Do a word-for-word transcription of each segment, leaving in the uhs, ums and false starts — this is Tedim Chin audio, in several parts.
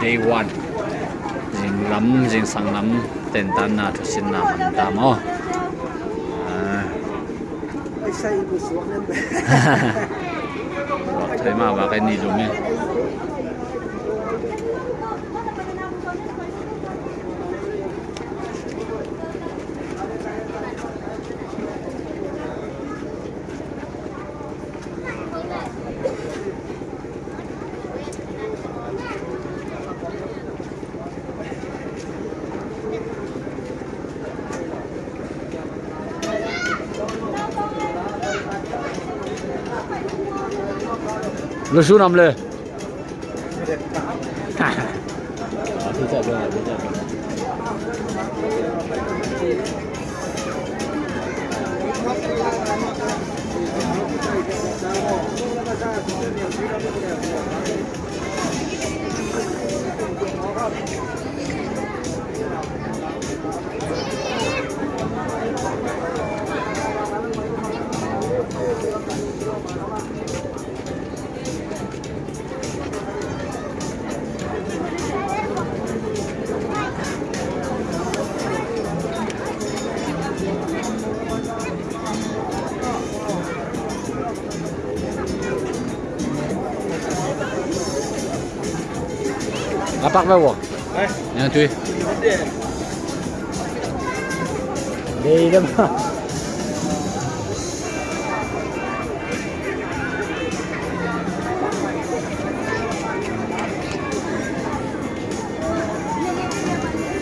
Day one. Zinglam, zingsang lam tentanna thusinna man ta maw? Ah. Thei mah bak ei ni lum hi. Lusu nam le. A pak ve ua. Nang tui. Dei dem.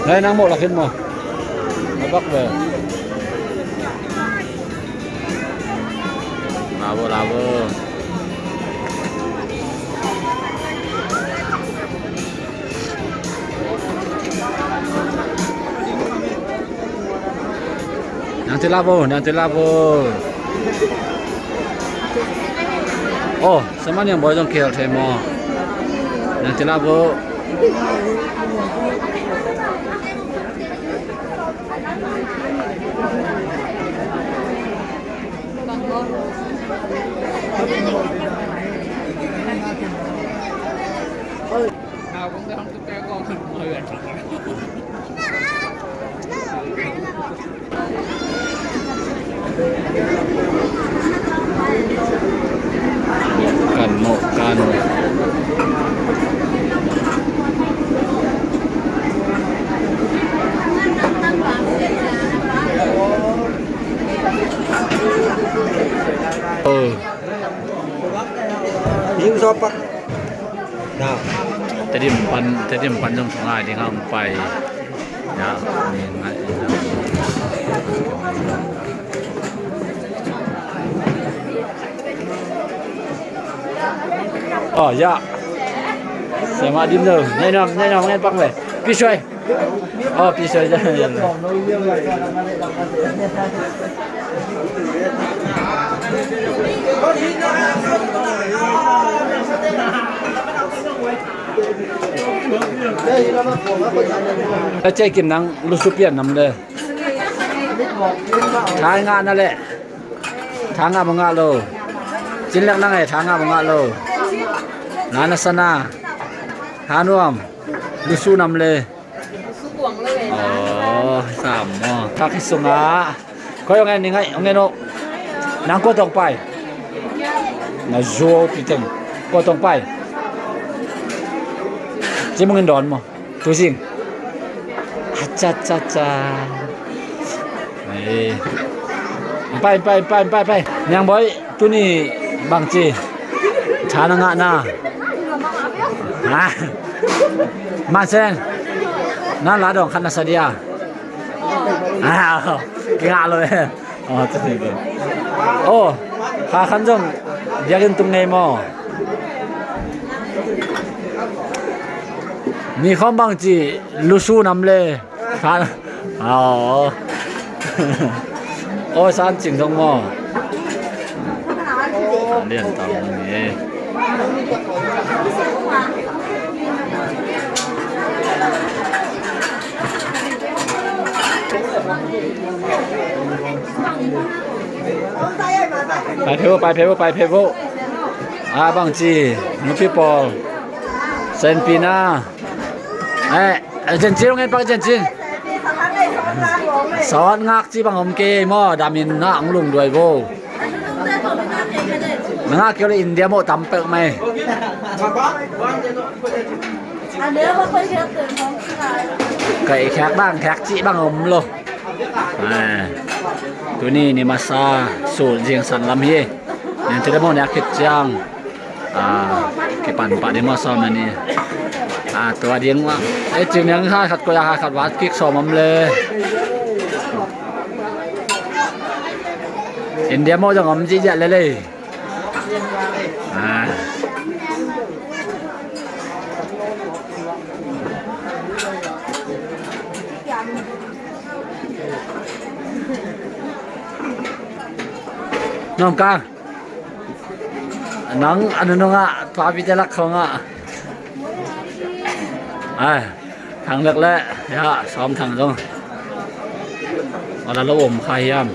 Lai nang mawh lakin maw? A bak ve. Lavo, lavo. Nang ti lavo, nang ti lavo. Oh, sama niang boy zong khel thei maw? Nang ti lavo. Kan mawh kan. Oh. Tedim pan, Tedim pan zong ngai ding a hong pai. Ya, ni ngai. Oh, ya. Sama dim tu. Nai nom, nai nom, ngai pak le. Pi suai. Oh, pi suai. Ka cei kim nang lusu pian nam le. Thai ngah na le. Thangah mah ngah lo. Cinlek nang e, thangah mah ngah lo. Na na sana. Tha nuam. Lusu nam le. Aw, sam maw. Thak hi sungah. Koi ong en ni ngai, ong en o. Nang kua tong pai. Na zuau piteng. Kua tong pai. Cimung in don maw. Tuzing. Acha, cha, cha. Ei. Pai, pai, pai, pai, pai. Niang boy, tuni bangci. Tha na ngah na. Ha. Masen. Na la dong khat na sa dia. Ah, kingah lo eh. Oh, tu si tu. Oh, kha khan zong biakinn tung ngei maw? Mi khawm bangci lusu nam le. Khan. Oh. Oh, san cing zong maw? Lian tau ni. Pai phei vo, pai phei vo, pai phei vo. A bangci nupi pawl senpi na. Eh, eh, Jen Cin, hong en pak Jen Cin. Sawt ngak ci bang om kei maw, damin na ang lungduai vo. Na ngak kei le India maw tam pek mai. Kai khek bang, khek ci bang om lo. Eh, tuni ni masa su jing san lam hi. Nen tida maw nek khit ciang. Ah, kipan pah ding maw sawm na ni. Ah, tua ding maw. Eh, cing niang hai khat koih a hai khat vat kik sawm om le. India maw zong om ziahziah le lei. Ah. Nong kang. Nang anu nong ah, tua video lak khong ah. Ai, thang lek le, ya, sawm thang zong. Wala lo om kha hiam.